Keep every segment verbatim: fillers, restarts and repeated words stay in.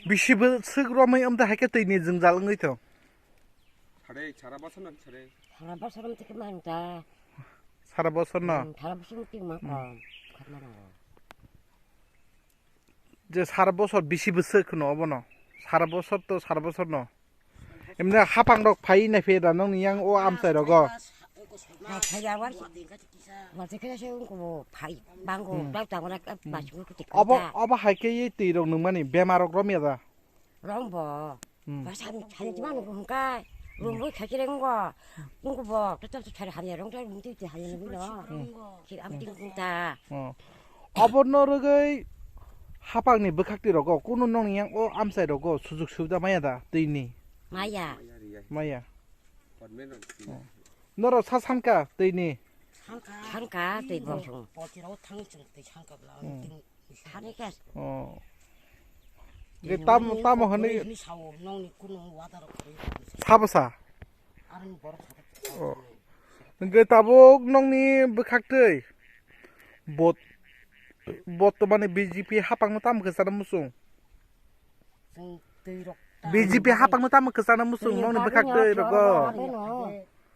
Bisi bwswk romwi wng tong hai khe twi ni jwngjal wngwi tong? Sare, sara bosor no sare. Sara bosor wng tong khe man ta. Sara bosor no? Hmm, sara bosor wng tong ma kom. Khatma rang. Je sara bosor bisi bwswk no obo no? Sara bosor to sara bosor no. Emne hapang rok phai nai phe da nong ni yang o amchai rogo. Phai ya war. War te khe se ung ko phai. Bang ko Hmm. bang ta ko na ka Hmm. ba chu ko te Obo ka. Obo hai khe ye twi rok nung mani bemar rok rom ya da. Rom bo. Hmm. Ba san san ti man ko hung kai. Rom bo kha kire ngo. Ung ko bo to to to thar ha ya rong ta ung ti ti ha ya ni no. Hmm. Ki am ting kung ta. Oh. Obo no rwgwi hapang ni bwkhak twi rogo kunu nong ni yang o amchai rogo sujuk subida maya da twi ni. Maya. Maya. Norok sa sanka twi ni. Sanka twi bosong. Poti rok thang chung twi sanka bla. Hmm. Thani ka. Oh. Ge tam tam hani. Ni sao nong ni kunu wada rok. Sabo sa. Arang borok sa. Oh. Ge tabuk nong ni bwkhak twi. Bot bot to mane B J P hapang no tam ke sana musung. Chwng twi rok ta. B J P hapang no tamo kwchana musung nokni bwkhak twi rogo.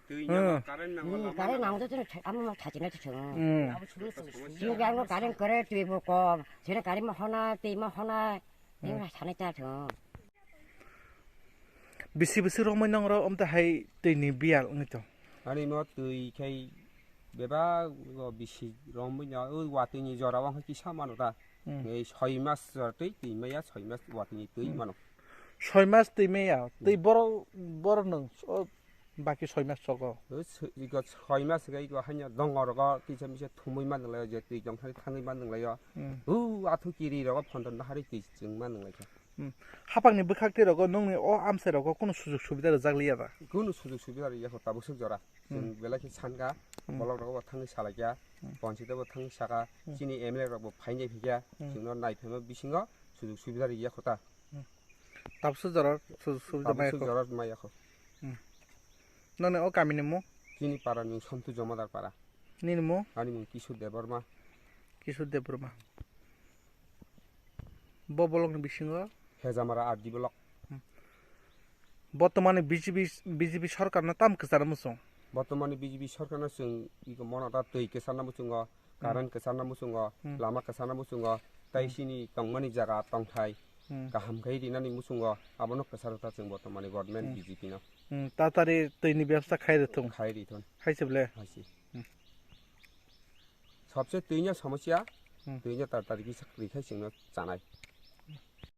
Twi Hmm. nang current nang Hmm, wala current mana. Nang to tini amo ma thachina to chwng. Hmm. Abo chwng chwng. Chwng yang no current kore twi bo kom. Chwng current ma hona twi ma hona. Twi ma thani ta chwng. Bisi bisi romoi nong ro om ta hai twi ni bial ngi to. Ani no twi khai bebak go bisi romoi no o watwi ni jora o kisa mano ta. Hmm. Ei soi mas jora twi twi maya soi mas watwi ni twi Hmm. mano. Soi mas twi maya twi Hmm. boro boro nung o baki soi mas chogo. O soi iko soi mas ga iko hanya dongor go kisa misa thumui man nang lai je twi jong thani thangui man nang lai o. Hmm. U athu kiri rogo phondon bahari twi chwng man nang lai kha. Hmm. Hapang ni bwkhak twi rogo nung ni o amsai rogo kunu sujuk subida rwjak liya da. Kunu sujuk subida rwya kho tabuk suk jora. Hmm. Chwng belai khe sanka, Hmm. bolok rogo bo thangui salai kha, Hmm. ponchito bo thangui saka, Hmm. chini M L A rok bo phainai phikya, Hmm. chwngno naiphema bisingo sujuk subida rwya kho ta. Hmm. Tabuk suk jora sujuk subida Tabuk maya suk kho. Jora maya kho. Hmm. Noni o kami ni mung? Chini para ni Sontu Jomadar para. Nini mung? Ani mung Kishu Debbarma. Kishu Debbarma. Bo bolok ni bisingo? Hejamara R D block. Hmm. Botomani B J P, B J P sorkar no tam kwchana muchung? Botomani B J P sorkar no chwng iko mono ta twi kwchana muchungo, Hmm. current kwchana muchungo, Hmm. lama kwchana muchungo, tai Hmm. sini tongmani jaga tongthai Hmm. kaham khai rinani muchungo, abono kwcharo ta chwng botomani government Hmm. B J P no. Hmm, tatari twi ni byabstha khai rwthung. Khai rwthung. Hai se ble? Hai se. Hmm. Sabse twi ni somosya, Hmm. twi ni tatari kisa kwrwi khai chwngno chanai.